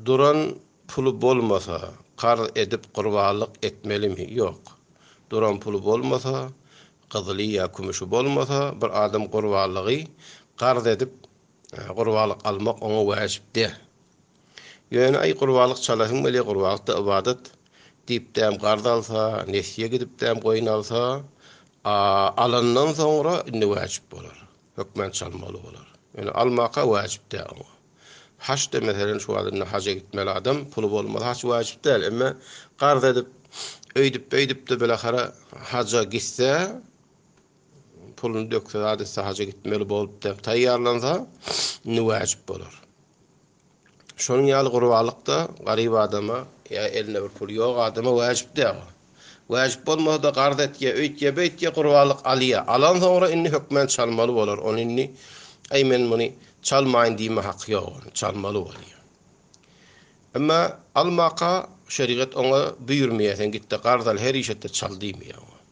Duran puly bolmasa, karz edip gurbanlyk etmelimi? Ýok. Duran puly bolmasa, gyzyly ýa kümüşi bolmasa, bir adam gurbanlygy karz edip gurbanlyk almak oňa wäjip däl. Ýöne aý gurbanlyk çalasyň gelýär, gurbanlyk-da ybadat diýipdäm karz alsa, nesýe gidipdäm goýun alsa, alandan soňra indi wäjip bolar. Hökmän çalmaly bolar. Ýöne almaka wäjip däl oňa. Haçda meselen şu wagt indi haja gitmeli adam puly bolmasa haç wäjip däl. Emma karz edip öýdüp beýdip-de bilahara haja gitse puluny dökse zat etse haja gitmeli bolup däp taýýarlansa indi wäjip bolar. Şonuň ýaly gurbanlyk-da garyp adama ýa elinde bir puly ýok adama wäjip däl. Wäjip bolmasa-da garz etýä, öýtýä, beýtýä gurbanlyk alýa. Alan soňra indi hökmän çalmaly bolar. Ony indi aý men muny çalmaýyn diýme haky ýok onuň, çalmaly bolýa. Emma almaka şerigat oňa buýurmaýar, sen git-de garz al, her iş et-de çal diýmeýär oňa.